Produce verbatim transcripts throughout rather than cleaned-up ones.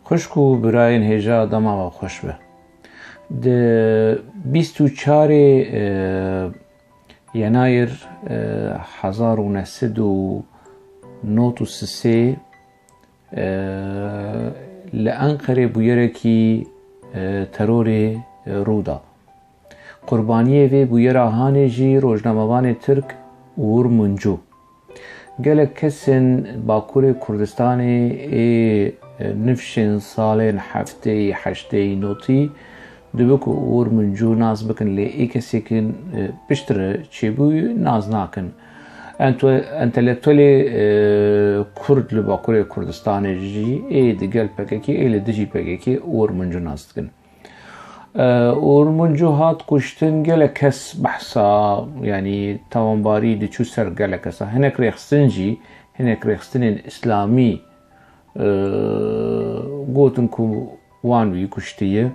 Xwişk û birayên hêja, dema we xweş be. Di bîst û çarê, e, Yenayir, e, hezar û neh sed û nod û sê, e, li Enqerê bûyerekî, e, terorê, e, rû da. Qurbaniyê vê bûyera hanê jî rojnamevanê Tirk Uğur Mumcu. Gelek kesên Bakurê Kurdistanê ê nifşên salên hefteyî, heşteyî, notî dibe ku Uğur Mumcu nas bikin, lê ê kesêkin, e, piştre çêbûyî nas nakin. Ento-, entelektuelê, e, Kurd li Bakurê Kurdistanê jî ê digel P K K, ê li dijî P K K Uğur Mumcu nas dikin. E, Uğur Mumcu hat kuştin, gelek kes behsa, yanî tawanbarî diçû ser gelek kesa. Hinek rêxistin jî, hinek rêxistinên îslamî, e, gotin ku wan wî kuştiye.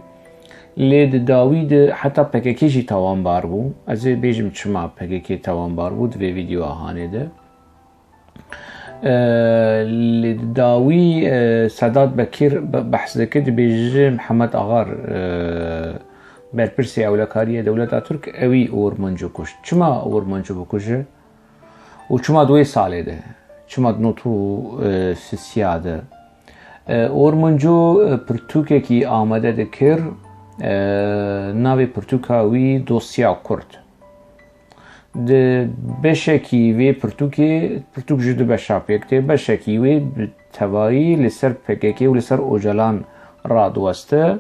Lê di dawî de heta P K K jî tawanbar bû. Ez ê bêjim çima P K K tawanbar bû di vê vîdeoya hanê de. E, li dawî, e, Sedat Bekir be-, behs dike, dibêje Mihemed Axar, e, berpirsê ewlekariyê dewleta Tirk, ewî Uğur Mumcu kuşt. Çima Uğur Mumcu bikuje? Û çima di wê salê de? Çima di nod û sisiya de? E, Uğur Mumcu, e, pirtûkekî amade dikir, e, navê pirtûka wî Dosya Kurd. Di beşekî vê pirtûkê, pirtûk ji du beşa pêk tê, beşekî wê bi tevayî li ser P K K û li ser Ocalan radiweste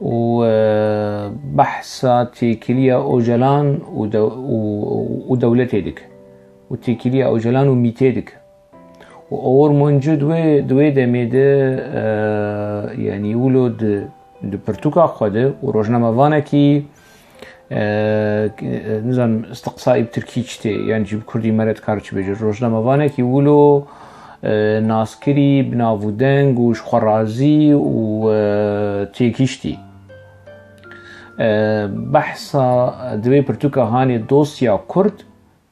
û, e, behsa têkiliya Ocalan û de-, û, û dewletê dike û têkiliya Ocalan û mîtê dike. Û Uğur Mumcu di wê, di wê demê de, e, yanî wilo di, di pirtûka xwe de û rojnamevanekî, e, e, nizanim, istiqsaî bi tirkî çi tê, yan jî bi kurdî me re dikar çi bêje. Rojnamevanekî wilo, e, naskirî, bi nav û deng û ji xwe razî û, e, têgihiştî. E, behsa di wê pirtûka hanê Dosya Kurd,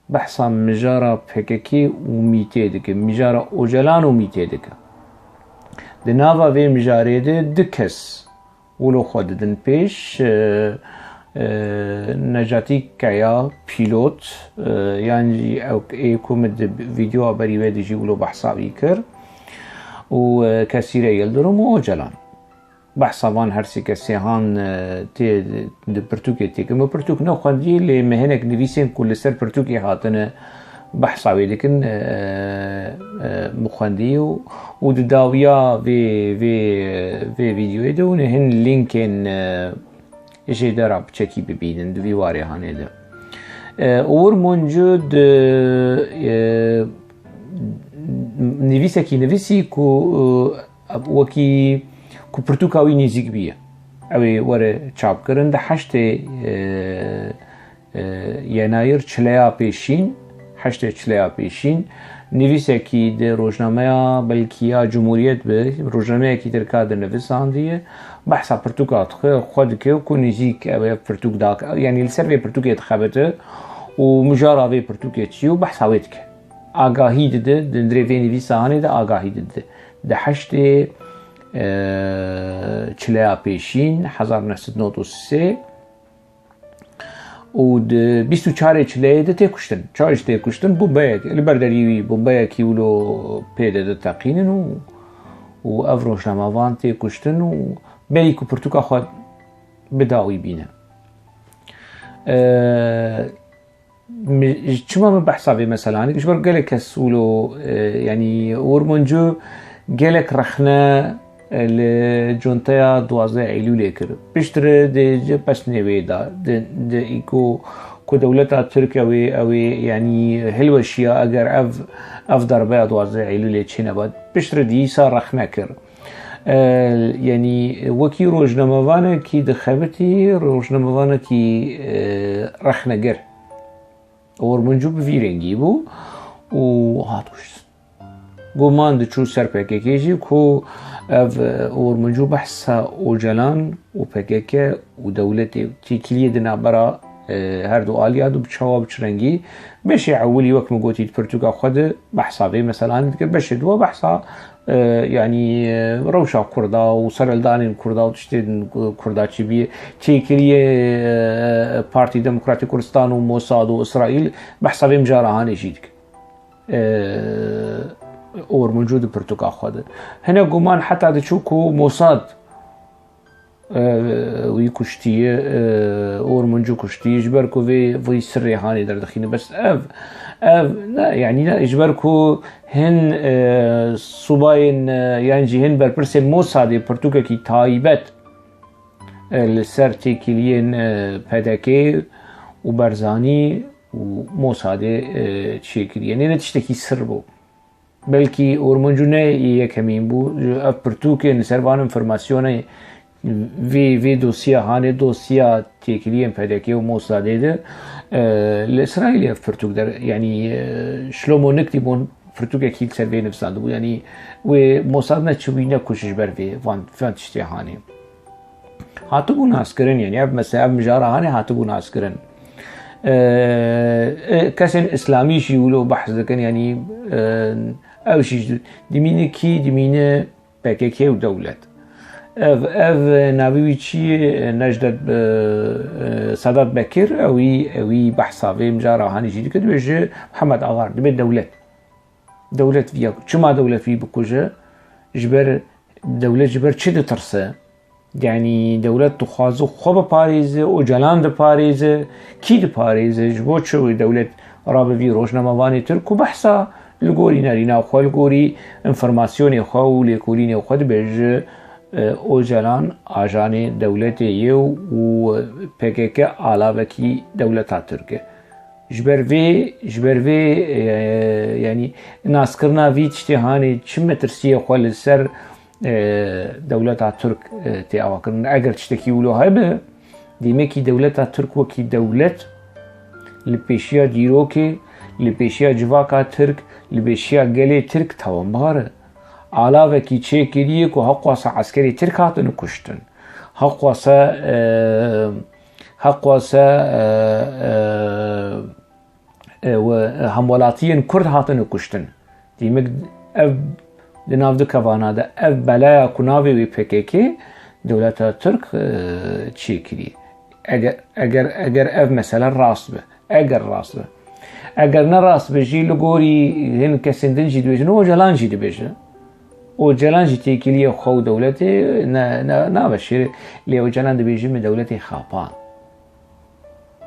behsa mijara P K K û mîtê dike, mijara Ocalan û mîtê dike. Di nava vê mijarê de du kes wilo xwe didin pêş, e, e, Necatî Kaya, pîlot, e, yan jî ew ê ku min di vîdeoya berî wê de jî wilo behsa wî kir, û, e, Kesîre Yildirim û Ocalan. Behsa van her sê kesê han, e, tê di pirtûkê têkin. Min pirtûk nexwendî, lê min hinek nivîsên ku li ser pirtûkê hatine behsa wê dikin, e, e, min xwendî û, û di dawiya vê, vê, vê vîdeoyê de hûn ê hin lînkên, e, jê de re piçekî bibînin di vî warê hanê de. E, Uğur Mumcu di, e, nivîsekî nivîsî ku, e, wekî ku pirtûka wî nêzîk bûye. Ew ê were çapkirin di heştê, e, e, Yenayir çileya pêşîn, heştê çileya pêşîn, nivîsekî di rojnameya belkî ya Cumhuriyet bi, rojnameyekî tirka di nivisandiye, behsa pirtûka xwe, xwe dike ku nêzîk ew ê pirtûk dak-, yanî li ser vê pirtûkê dixebite û mijara vê pirtûkê çi û behsa wê dike. Agahî dide, di nirê vê nivîsa hanê de agahî dide. Di heştê, e, çileya pêşîn, hezar neh sed nod û sê û di bîst û çarê çileyê de tê kuştin. Çawa jî tê kuştin, bombeyek, li ber derî wî bombeyekî wilo pê de diteqînin û, û ev rojnamevan tê kuştin û berî ku pirtûka xwe bi dawî bîne. E, Mi-, çima min behsa vê meselanê kir? Ji ber gelek kes wilo, e, yanî Uğur Mumcu gelek rexne, e, li conteya duwazdeh Eylûlê kir. Piştre di pesnê wê de, di, di îko ku dewleta Tirk ew ê, ew ê, yanî hilweşiya eger ev, ev darbeya duwazdeh Eylûlê çêneba. Piştre dîsa rexne kir. E, yanî wekî rojnamevanekî dixebitî, rojnamevanekî, e, rexneger. Uğur Mumcu bi vî rengî bû û hat kuştin. Guman diçû ser P K K jî ku ev, e, Uğur Mumcu behsa Ocalan û P K K û dewletê têkiliyê di navbera E, her du aliya du bi çawa bi çi rengî. Beşê ewilî wek min gotî di pirtûka xwe de behsa vê meselanê dikir. Beşê duwa behsa, e, yanî, e, rewşa Kurda û serhildanên Kurda û tiştên Kurda çi bîye. Têkiliyê, e, Partî Demokratîk Kurdistan û Mossad û Îsraîl behsa vê mijara hanê jî dike. E, Ormuncû di pirtûka xwe de. Hinek guman heta diçû ku Mossad e, wî kuştiye, e, Ormuncû kuştiye, ji ber ku vê, vî sirrê hanê derdixîne. Bes ev, ev, ne, yanî ne, ji ber ku hin, e, subayên, e, yan jî hin berpirsên Mossadê pirtûkekî taybet, e, li ser têkiliyên, e, P D K û Barzanî û Mossadê, e, çêkiriye. Nê ne tiştekî sir bû. Belkî Ormuncû ne yekemîn bû. Ev pirtûkên li ser van informasyonê vê, vê dosya hanê, dosya têkiliyên P D K û Mossadê de, e, li Îsraîlê ev pirtûk der, yanî, e, Şlomo Niktibon pirtûkekî li ser vê nivîsandibû. Yanî wê Mossad ne çûbû ne kuş ji ber vê van, van tiştê hanê. Hatibû naskirin, yanî ev mesele, ev mijara hanê hatibû naskirin. E, e, kesên îslamî jî wilo behs dikin, yanî, e, ew jî dimîne kî, dimîne P K K û dewlet. Ev, ev navê wî çi ye? Necdet, e, e, Sedat Bekir, ewî, ewî behsa vê mijara hanê jî dike, dibêje Mihemed Agar, dibê dewlet. Dewlet viya, çima dewlet vî bikuje? Ji ber, dewlet ji ber çi ditirse? Yanî dewlet dixwaze xwe biparêze, Ocalan diparêze, kî diparêze? Ji bo çi wê dewlet rabe vî rojnamevanê Tirk ku behsa li gorî nerîna xwe, li gorî informasyonê xwe û lêkolînê xwe dibêje, e, Ocalan ajanê dewletê ye û P K K alavekî dewleta Tirk e. Ji ber vê, ji ber vê, e, yanî naskirina vî tiştê hanê çi metirsiyê xwe li ser, e, dewleta Tirk, e, tê avakirin. Eger tiştekî wilo hebe, dêmekî dewleta Tirk wekî dewlet li pêşiya dîrokê, li pêşiya civaka Tirk, li pêşiya gelê Tirk tawanbar e. Alavekî çêkiriye ku heqwasa eskerê Tirk hatine kuştin. Heqwasa, e, heqwasa, e, e, e, we, e, hemwelatiyên Kurd hatine kuştin. Dîmik ev di nav du kevana de ev belaya ku navê wî P K K dewleta Tirk, e, çêkirî. Eger, eger, eger ev mesele rast be, eger rast be. Eger ne rast be jî li gorî hin kesên din jî dibêjin, Ocalan jî dibêje. Ocalan jî têkiliyê xwe û dewletê ne, ne, nabe şêrê. Lê Ocalan dibêje min dewletê xapand.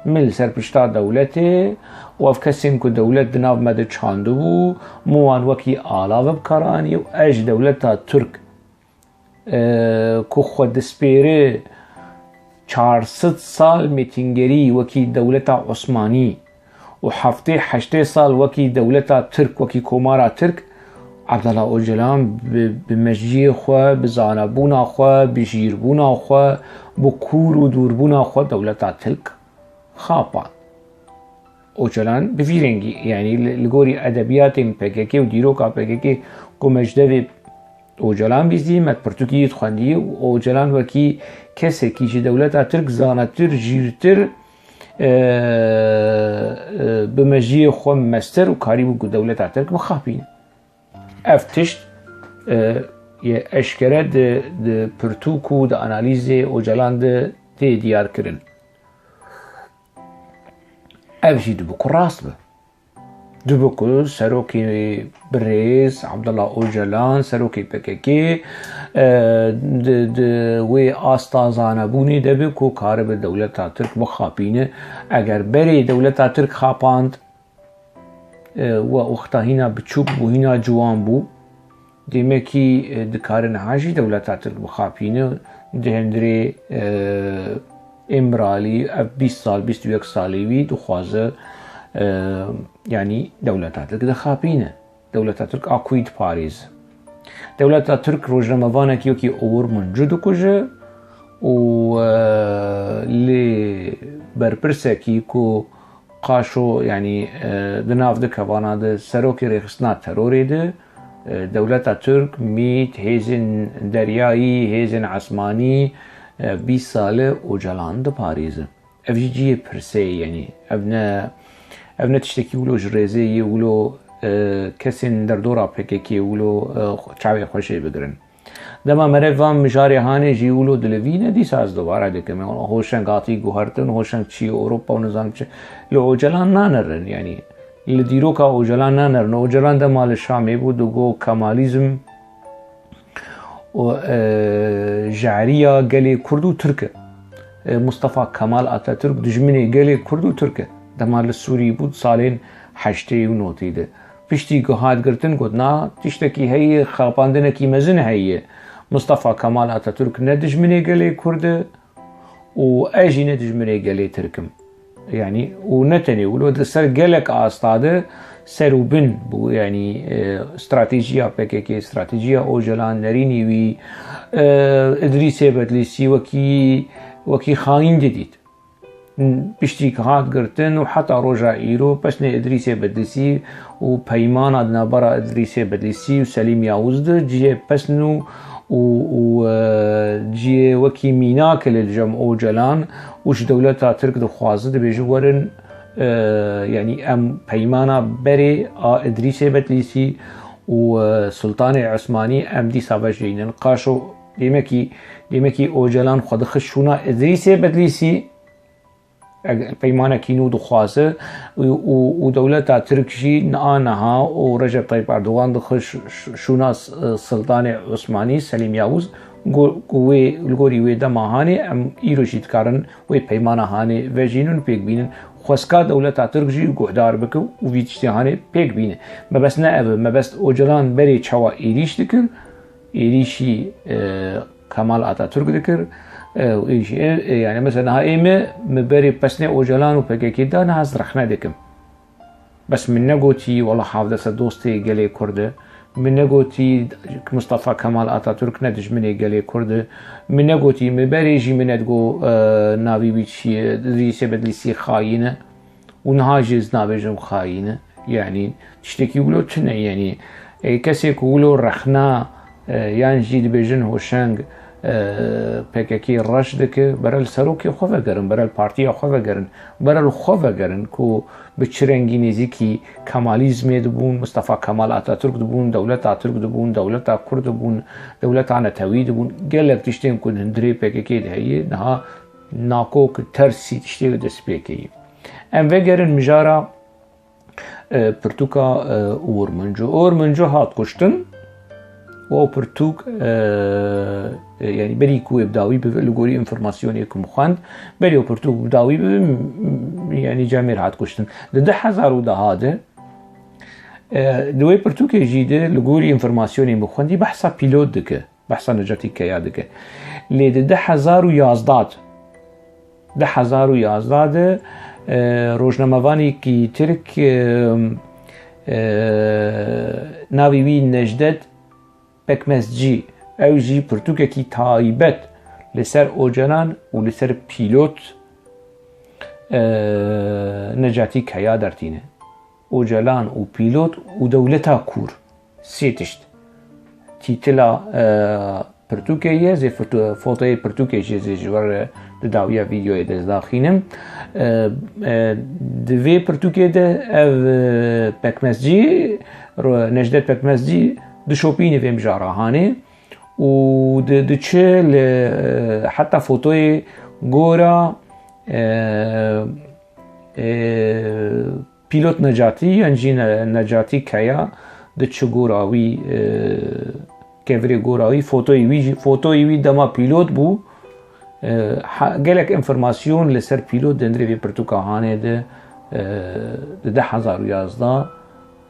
Min li ser pişta dewletê û ev kesên ku dewlet di nav me de çandibû, min wan wekî alav bi kar anî û ez ji dewleta Tirk, e, ku xwe dispêre çar sed sal mêtingerî wekî dewleta Osmanî û heftê heştê sal wekî dewleta Tirk, wekî komara Tirk, Abdullah Ocalan bi, bi mejiyê xwe, bi zanebûna xwe, bi jîrbûna xwe, bi kûr û dûrbûna xwe dewleta Tirk xapand. Ocalan bi vî rengî, yanî li, li gorî edebiyatên P K K û dîroka P K K ku me ji devê Ocalan bîzî, me pirtûkî yê dixwendî û Ocalan wekî kesekî ji dewleta Tirk zanetir, jîrtir, e, e, bi mejiyê xwe mestir û karîbû ku dewleta Tirk bixapîne. Ev tişt, e, yê eşkere di, di pirtûk û di analîzê Ocalan de tê diyar kirin. Ev jî dibe ku rast be. Dibe ku serokê birêz Abdullah Ocalan, serokê P K K, e, di, di wê asta zanebûnê de be ku karibe dewleta Tirk bixapîne. Eger berê dewleta Tirk xapand, e, we wexta hîna biçûk bû, hîna ciwan bû. Dêmekî, e, dikare niha jî dewleta Tirk bixapîne. Di hundirê, e, Îmralî, ev bîst sal, bîst û yek salî wî dixwaze, e, yanî dewleta Tirk dixapîne. Dewleta Tirk a kuyî diparêze. Dewleta Tirk rojnamevanekî wekî Oğur Mumcu dikuje û, e, lê berpirsekî ku Qaşo, yanî, e, di nav du kevana de serokê rêxistina terorê de, e, dewleta Tirk, mît, hêzên deryayî, hêzên esmanî, e, bîst sal e Ocalan diparêze. Ev jî cihê pirsê ye, yanî ev ne, ev ne tiştekî wilo ji rêzê yê wilo, e, kesên derdora P K K wilo, e, çavê xwe jê bigirin. Dema mere van mijarê hanê jî wilo dilivîne, dîsa ez dubare dikim. Hoşeng hatî guhertin, Hoşeng çiye Ewropa û nizanim çi. Li Ocalan nanerin, yanî li dîroka Ocalan nanerin. Ocalan dema li Şamê bû, digo Kemalîzm û, e, jariya gelê Kurd û Tirk e. E, Mustafa Kemal Atatürk dijminê gelê Kurd û Tirk e. Dema li Sûrî bû, salên heştê û notî de. Piştî ku hat girtin, got, na, tiştekî heye, xapandinekî mezin heye. Mustafa Kemal Atatürk ne dijminê gelê Kurd e û ez jî ne dijminê gelê Tirk im. Yanî, û ne tenê wilo, di ser gelek asta de ser û bin bû, yanî, e, stratejiya P K K, stratejiya Ocalan, nerînî wî, e, Idrîsê Bedlîsî wekî, wekî xayîn didît. Piştî ku hat girtin û heta roja îro pesnê Idrîsê Bedlîsî û peymana di navbera Idrîsê Bedlîsî û Selîm Yavuz de cihê pesn û, û, û, e, cihê wekî mînak e li cem Ocalan û ji dewleta Tirk dixwaze, dibêje werin, e, yanî em peymana berê a Idrîsê Bedlîsî û, e, Sultanê Osmanî em dîsa vejînin. Qaşo dêmekî, dêmekî Ocalan xwe dixist şûna Idrîsê Bedlîsî, eg-, peymanekî nû dixwaze û, û, û dewleta Tirk jî niha niha û Recep Tayyip Erdogan dixist ş-, ş-, şûna s-, Sultanê Osmanî, Selîm Yavuz, ku, ku wê, li gorî wê dema hanê em îro jî dikarin wê peymana hanê vejînin û pêk bînin. Xwestka dewleta Tirk jî guhdar bike û vî tiştê hanê pêk bîne. Mebest ne ev e, mebest Ocalan berê çawa êrîş dikir, êrîşî, e, Kemal Atatürk dikir, e, êrîşî, e, e, yani mesela niha ê me, me berê pesnê Ocalan û P K K da, niha ez rexne dikim. Bes min negotî, wela hevdese dostê gelê Kurd e. Min negotî Mustafa Kemal Atatürk ne dijminê gelê Kurd e. Min negotî, min berê jî min nedigo, e, navî wî çi ye, Idrîsê Bedlîsî xayîn e. Û niha jî ez nabêjim xayîn e. Yanî tiştekî wilo tune, yanî, e, kesê ku wilo rexna, e, yan jî dibêjin hoşeng, e, P K K reş dike, bere li serokê xwe vegerin, bere li partiya xwe vegerin, bere li xwe vegerin ku bi çi rengî nêzîkî Kemalîzmê dibûn, Mustafa Kemal Atatürk dibûn, dewleta Tirk dibûn, dewleta Kurd dibûn, dewleta netewî dibûn. Gelek tiştên ku di hundirê P K K de heye, niha nakok tersî tiştê destpêkê ye. Em vegerin mijara, e, pirtûka, e, Uğur Mumcu. Uğur Mumcu hat kuştin. Û ew pirtûk, e, e, yani berî ku wê bi dawî bibe, li gorî înformasyonê ku min xwend, berî ew pirtûk bi dawî bibe, m-, m-, yani Cemêr hat kuştin. Di du hezar û deh de, e, di wê pirtûkê jî de li gorî înformasyonê min xwendî behsa pîlot dike. Behsa Necatî Keya dike. Lê di du hezar û yazdeh de, du hezar û yazdeh de, e, rojnamevanekî Tirk, e, e, navê wî Necdet Pekmezcî, ew jî pirtûkekî taybet li ser Ocalan û li ser pîlot, e, Necatî Keya dertîne. Ocalan û pîlot û dewleta Kûr. Sê tişt. Tîtila, e, pirtûkê ye, zê foto-, fotoyê pirtûkê jî zê ji we re di dawiya vîdeoyê de ez daxînim. E, e, di vê pirtûkê de ev, e, Pekmezcî, ro-, Necdet Pekmezcî dişopîne vê mijara hanê û di-, diçe li, e, heta fotoyê gora, e, e, Pîlot Necatî, yan jî Ne-, Necatî Keya diçe gora wî, e, kevirê gora wî, fotoyê wî jî, fotoyê wî dema pîlot bû, e, ha-, gelek înformasyon li ser pîlot di hundirê vê pirtûka hanê de, e, di du hezar û yazdeh,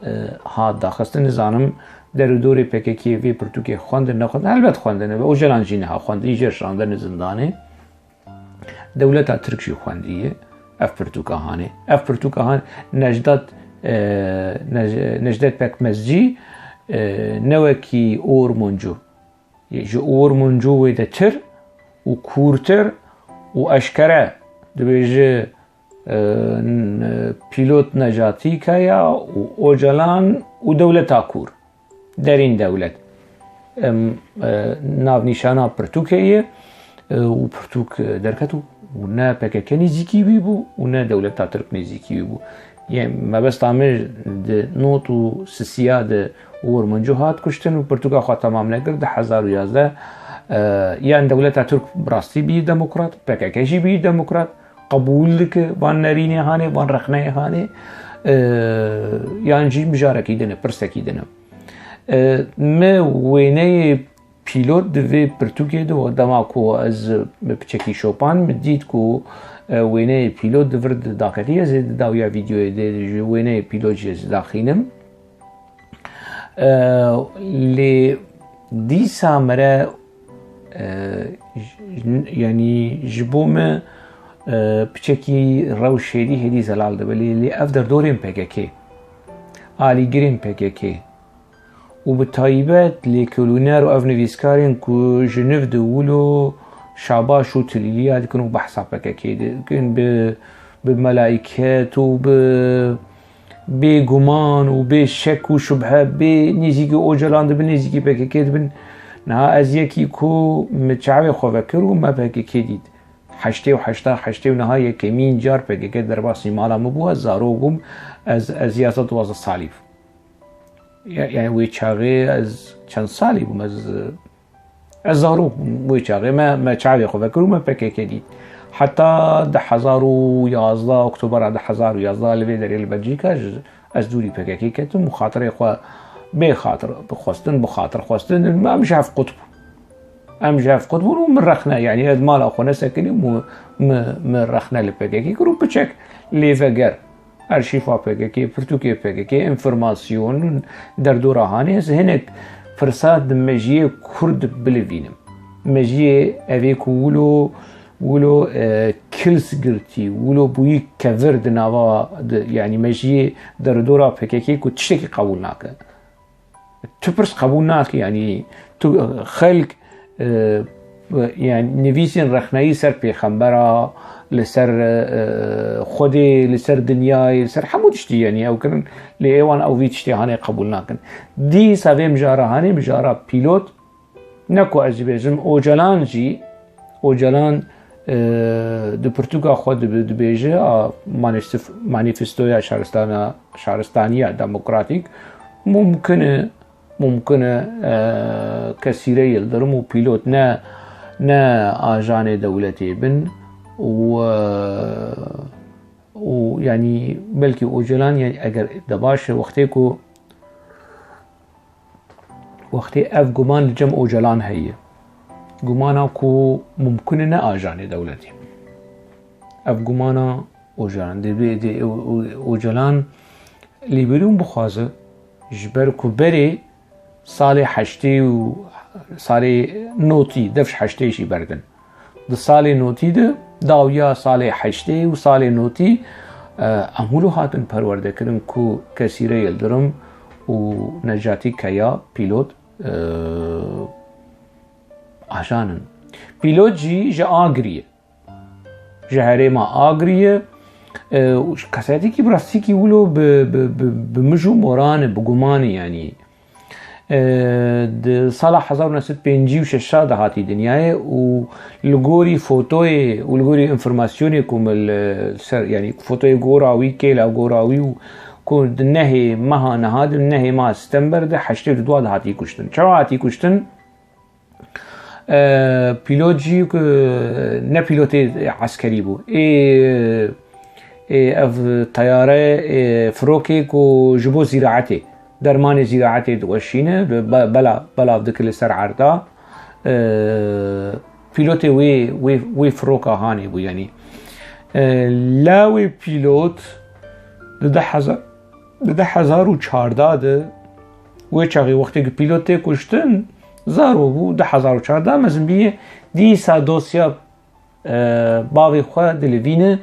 e, hat daxistin. Nizanim der û dorê P K K vê pirtûkê xwendin nexwendin. Helbet xwendine. Ocalan jî niha xwendin, jê şandine zindanê. Dewleta Tirk jî xwendiye ev pirtûka hanê. Ev pirtûka han Necdet, e, Nec-, Necdet Pekmezcî, e, ne wekî Uğur Mumcu. Ji Uğur Mumcu wêdetir û kûrtir û eşkere dibêje, e, n-, pîlot Necatî Kaya û Ocalan û dewleta Kûr. Derîn dewlet. Em, e, navnîşana pirtûkê ye, e, û pirtûk, e, derket û û ne P K K nêzîkî wî bû û ne dewleta Tirk nêzîkî wî bû. Yê mebesta min di not û sisiya de Uğur Muncu hat kuştin û pirtûka xwe temam nekir di hezar û yazdeh. E, yan dewleta Tirk bi rastî bî demokrat, P K K jî bî demokrat, qebûl dike van nerînê hanê, van rexneyê hanê, e, yan jî mijarekî din e, pirsekî din e. E, me wêneyê Pîlot di vê pirtûkê de, dema ku ez bi piçekî şopan, min dît ku, e, wêneyê Pîlot di vir de daketî, ez ê di dawiya vîdeoyê de ji wêneyê Pîlot jî ez daxînim. E, lê dîsa mere, e, j-, j-, yanî ji bo me, e, piçekî rewş hêdî hêdî zelal dibe, lê, lê ev derdorên P K K, alîgirên P K K, û bi taybet lêkolîner û ev nivîskarên ku ji niv de wilo şabaş û tilîliya dikin û behsa P K K dikin, bi, bi melaîket û bi bê guman û bê şek û şubhe, bê nêzîkî Ocalan dibin, nêzîkî P K K dibin. Niha ez yekî ku min çavê xwe vekir û me P K K dît. Heştê û heşta, heştê û niha yekemîn car P K K derbasî mala min bû, ez zarok bûm, ez, ez ya duwazdeh salî bûm. Ya-, yani wê çaxê ez çend salî bûm, ez, ez zarok bûm. Wê çaxê me, me çavê xwe vekir û me P K K dît. Heta du hezar û yazdeh, Oktobera du hezar û yazdeh li vê derê li Belçîka ji, ez dûrî P K K ketim û xatirê xwe bê xatir xwestin, bi xatir xwestin, em ji hev qut bûn. Em ji hev qut bûn û min rexne, yanî ez mala xwe nesekinîm û min, min rexne li P K K kir û piçek lêveger, arşîfa P K K, pirtûkê P K K, înformasyon, derdora hanê, ez hinek pirsa di mejiyê Kurd bilivînim. Mejiyê evê ku wilo, wilo, e, kils girtî, wilo bûyî kevir di nava, di, yanî mejiyê derdora P K K ku tiştekî qebûl nake. Tu pirs qebûl nakî, yanî tu, e, xelk, e, yanî nivîsên rexneyî ser pêxembera, li ser, e, Xwedê, li ser dinyayê, li ser hemû tiştî, yanî ew kirin, lê êwan ew vî tiştê hanê qebûl nakin. Dîsa vê mijara hanê, mijara Pîlot, ne ku ez jî bêjim, Ocalan jî, Ocalan, e, di pirtûka xwe dibi-, dibêje, a, manîstif-, manîfestoya şaristana, şaristaniya demokratîk, mumkin e, mumkin e, e, Kesîre Yildirim û Pîlot ne, ne ajanê dewletê bin û, e, û, yanî, belkî Ocalan, yanî, eger de baş e, wextê ku Wextê ev guman li cem Ocalan heye, gumana ku mumkin e ne ajanê dewletê. Ev gumana Ocalan, dê, dê, dê, O-, O-, Ocalan lê berî hûn bixwaze, ji ber ku berê salê heştê û salê notî, def ji heştê jî berdin. Di salê notî de, dawiya salê heştê û salê notî, e, em wilo hatin perwerdekirin ku Kesîre Yildirim û Necatî Keya, Pîlot, e, ajan in. Pîlot jî ji Agirî ye. Ji herêma Agirî ye. E, û kesetekî bi rastîkî wilo bi, bi, bi, bi mij û moran e, bi guman e, yanî. E, di sala hezar û neh sed pêncî û şeş de hatî dinyayê û li gorî fotoyê û li gorî înformasyonê ku min li ser, yanî fotoyê gora wî, kêla gora wî û ku di nehê meha niha de, nehê meha Stember de heştê û dua de hatî kuştin. Çawa hatî kuştin? E, pîlot jî ku ne pîlotê eskerî bû. Ê, ê ev teyare, ê firokê ku ji bo zîraetê, dermanê zîraetê diweşîne, be-, bela-, belav dike li ser erda. E, pîlotê wê, wê, wê firoka hanê bû, yanî. E, la wê pîlot di du hezar, di du hezar û çardeh de, wê çaxê wextê ku pîlot tê kuştin, zaro bû, du hezar û çardeh mezin bûye, dîsa dosya, e, bavê xwe dilivîne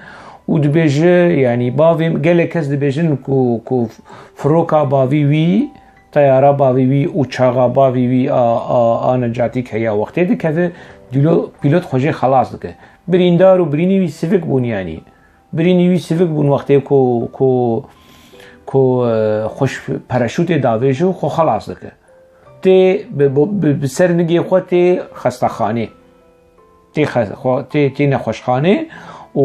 û dibêje, yanî bavê, gelek kes dibêjin ku, ku firoka bavî wî, teyara bavî wî, uçaxa bavî wî a, a, a Necatî Keya wextê dikeve, dîlo-, pîlot xwe jê xelas dike. Birîndar û birînî wî sivik bûn, yanî. Birînî wî sivik bûn wextê ku, ku, ku, e, xwe ji paraşûtê davêje û xwe xelas dike. Tê bi, bi, bi, bi ser nigê xwe tê xestexanê. tê xe-, xwe-, tê, tê nexweşxanê û,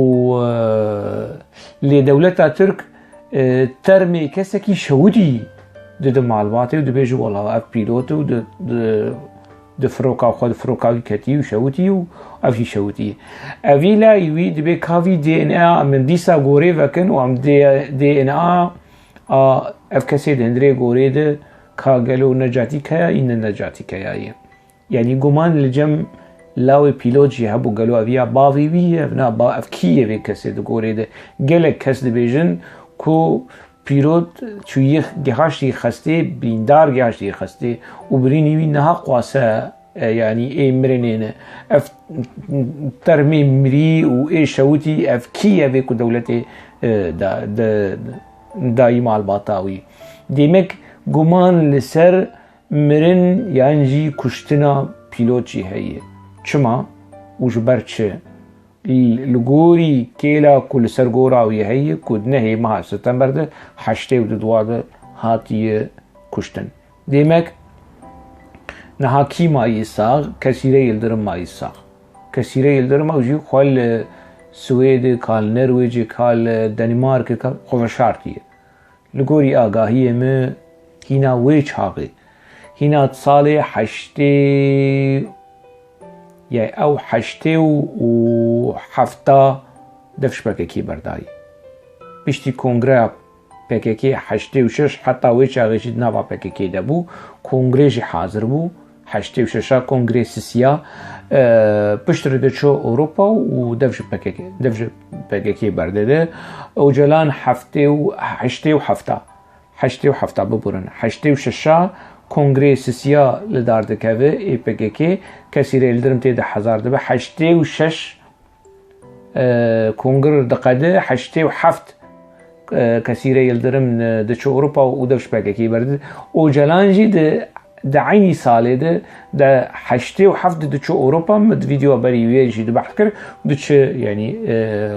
e, lê dewleta Tirk, e, termê kesekî şewitî dide malbatê û dibêje, wela ev pîlot e û di, di, di firoka xwe, di firoka wî ketî û şewitî û ev jî şewitî. Evî layî wî dibê ka vî D N A em dîsa gorê vekin û em D-, D N A a ev kesê di hundirê gorê de ka gelo Necatî Kaya yî ne Necatî Kaya yî. Yanî guman li cem lawê pîlot jî hebû, gelo ev ya bavê wî ye, ev na ba-, ev kî ye vê kesê di gorê de? Gelek kes dibêjin ku pîlot çûyî gihaştî xestê, birîndar gihaştî xestê û birînî wî niha qwase, e, yanî ê mirinê ne. Ev termê mirî û ê şewitî, ev kî ye vê ku dewletê, e, da-, de-, dayî malbata wî? Demek guman li ser mirin yan jî kuştina pîlot jî heye. Çima? Û ji ber çi? Li, li gorî kêla ku li ser gora wî heye, ku di nehê meha Setember de heştê û di dua de hatiye kuştin. Demek niha kî mayî sax? Kesîre Yildirim mayî sax. Kesîre Yildirim ew jî xwe li Swêdê, ka li Nerwêcê, ka li Denîmarkê, ka xwe veşartiye. Li gorî agahiyê min hîna wê çaxê, hîna salê heştê, ya ew heştê û hefta dev ji P K K berdayî. Piştî kongreya P K K heştê û şeş, heta wê çaxê jî di nava P K K de bû, kongre jî hazir bû. Heştê û şeş a kongrê sisiya, e, piştre diçû Ewropa û dev ji P K K, dev ji P K K berdide. Ocalan heftê û, heştê û hefta, heştê û hefta biburin, heştê û şeş a kongrê sisiya li dar dikeve ê P K K, Kesîre Yildirim tê de hezar dibe, heştê û şeş e, kongir diqede, heştê û heft, e, Kesîre Yildirim, e, diçû Ewropa û dev ji P K K berdide. Ocalan jî di, di eynî salê de, di heştê û heft de diçû Ewropa, min di vîdyoya berî wê jî di behs kir, diçi, yanî, e,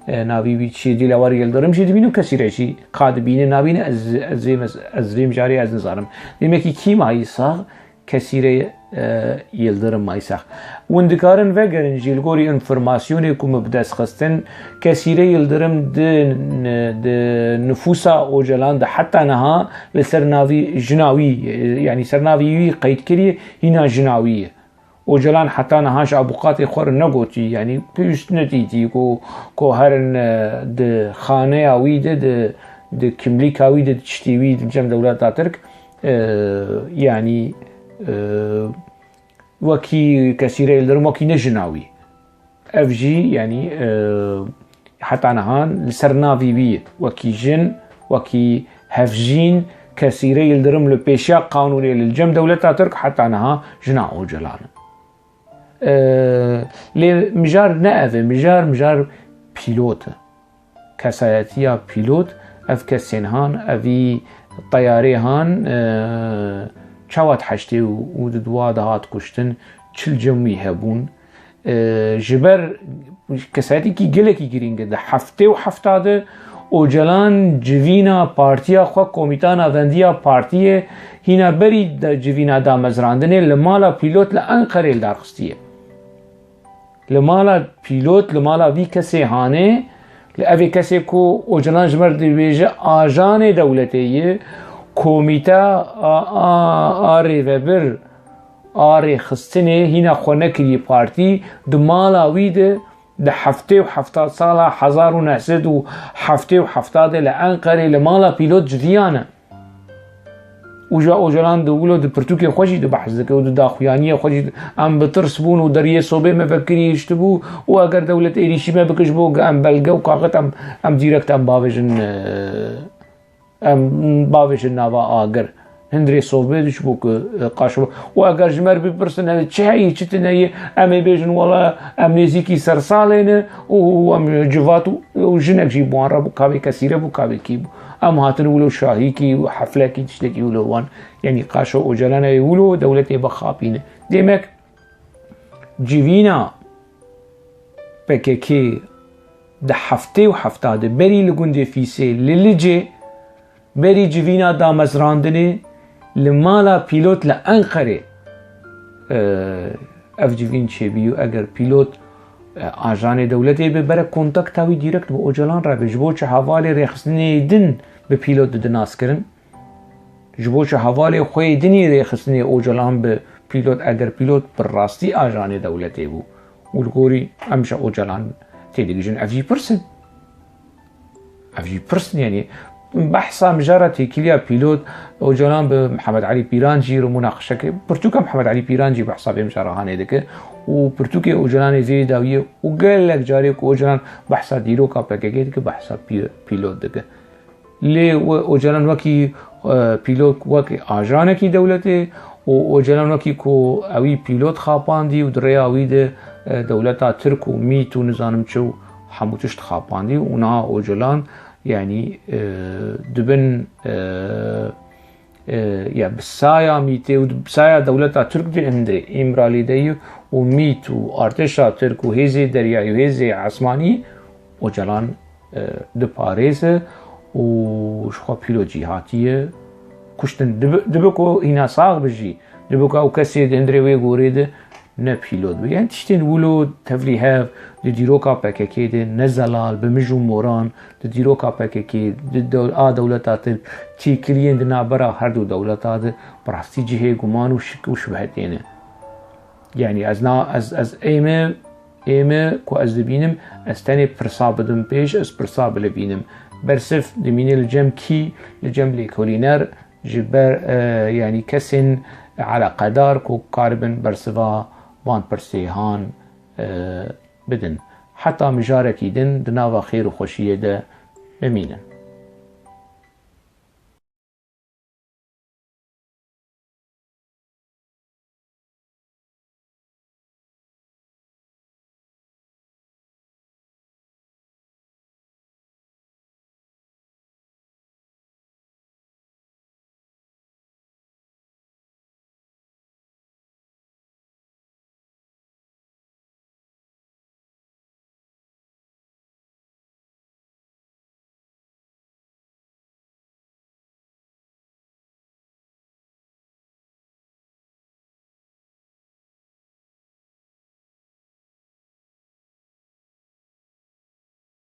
e, navî wî çi, Dilawer Yildirim jî dibîne û Kesîre jî ka dibîne, nabîne, ez, ez, ez, ez vê mijarê ez nizanim. Demekî kî mayî sax, Kesîre, e, Yildirim mayî sax. Hûn dikarin vegerin jî li gorî înformasyonê ku min bi dest xistin, Kesîre Yildirim di, di nifûsa Ocalan de heta niha li ser navî jina wî, e, yanî ser navî wî qeyd kiriye, hîna jina wî ye. Ocalan heta niha ji abuqatê xwe re negotî, yanî pişt nedîtî ku, ku herin, e, di xaneya wî de, di, di kimlîka wî de, di tiştê wî di cem dewleta Tirk, e, yanî, e, wekî Kesîre Yildirim, wekî ne jina wî. Ev jî, yanî, e, heta niha li ser navî wî wekî jin, wekî hevjîn, Kesîre Yildirim li pêşiya qanûnê li cem dewleta Tirk heta niha jina Ocalan e. E, lê mijar ne ev e, mijar, mijar pîlot e. Kesayetiya pîlot, ev kesên han, evî teyarê han, e, çawa di heştê û, û di dua de hat kuştin, çi li cem wî hebûn? E, ji ber kesayetîkî gelekî girîng e. Di heftê û hefta de Ocalan civîna partiya xwe, komîta navendiya partiyê, hîna berî de civîna damezrandinê li mala pîlot li Enqerê li dar xistiye. Li mala pîlot, li mala vî kesê hanê, li evê kesê ku Ocalan ji me re dibêje ajanê dewletê ye, komîta a, a, a rêvebir, a rêxistinê hîna xwe nekiriye partî, di mala wî de, di heftê û hefta sala hezar û neh sed û heftê û hefta de li Enqerê li mala pîlot civiyane. Û ji Ocalan di wilo di pirtûkê xwe jî di behs dike û di daxuyaniyê xwe jî, em bi tirs bûn û deriyê sobê me vekirî hiştibû û eger dewlet êrîşî me bike ji bo em belge û kaxit em, em dîrekt em bavêjin, e, em bavêjin nava agir. Hundirê sobê ji bo ku, e, qaşo. Û eger ji me re bipirsin, e, çi heyî, çi tune ye, em ê bêjin, wela em nêzîkî sersalê ne û em civat û, û jinek jî bi wan re bû, ka vê Kesîre bû, ka vê kî bû. Em hatin wilo şahîkî û heflekî tiştekî wilo wan. Yanî qaşo Ocalanê wilo dewletê bixapîne. Demek civîna P K K di heftê û hefta de berî li gundê Fîsê li Licê, berî civîna damezrandinê li mala pîlot li Enqerê, e, Ev civîn çêbî û eger pîlot, e, ajanê dewletê be, bere kontakta wî direkt bi Ocalan re be. Ji bo çi hevalê rêxistinê din bi pîlot didin naskirin? Ji bo çi hevalê xwe yê dinî rêxistinê Ocalan bi pîlot, eger pîlot bi rastî ajanê dewletê bû û li gorî em ji Ocalan têdigihîjin? Ev jî pirs in. Ev jî pirs in, yanî behsa mijara têkiliya pîlot, Ocalan bi Mihemed Elî Pîran jî re munaqeşe kir. Pirtûka Mihemed Elî Pîran jî behsa vê mijara hanê dike û pirtûkê Ocalanê zêdî dawî ye û gelek carê ku Ocalan behsa dîroka P K K dike, behsa pî-, pîlot dike. Lê we-, Ocalan wekî, e, pîlot, wekî ajanekî dewletê û Ocalan wekî ku ewî pîlot xapandî û di rêya wî de, e, dewleta Tirk û mît û nizanim çi û hemû tişt xapandî û niha Ocalan, yanî, e, dibin, e, e, ya bi saya mîtê û bi saya dewleta Tirk de hundirê Îmralî de ye û mît û artêşa Tirk û hêzê deryayî û hêzê esmanî Ocalan, e, diparêze û ji xwe pîlot jî hatiye kuştin. Dibe, dibe ku hîna sax bi jî, dibe ku ew kesê di hundirê wê gorê de ne pîlot bi. Yanî tiştên wilo tevlî hev di dîroka P K K de ne zelal, bi mij û moran, di dîroka P K K, di dew-, a dewleta Tirk, têkiliyên di navbera her du dewleta de bi rastî cihê guman û şik û şubhetê ne. Yanî ez na-, ez, ez ê me, ê me ku ez dibînim, ez tenê pirsa bidim pêş, ez pirsa bilivînim. Bersiv dimîne li cem kî? Li cem lêkolîner, ji ber, e, yanî kesên eleqedar ku karibin bersiva van pirsê han, e, bidin. Heta mijarekî din di nava xêr û xweşiyê de bimînin.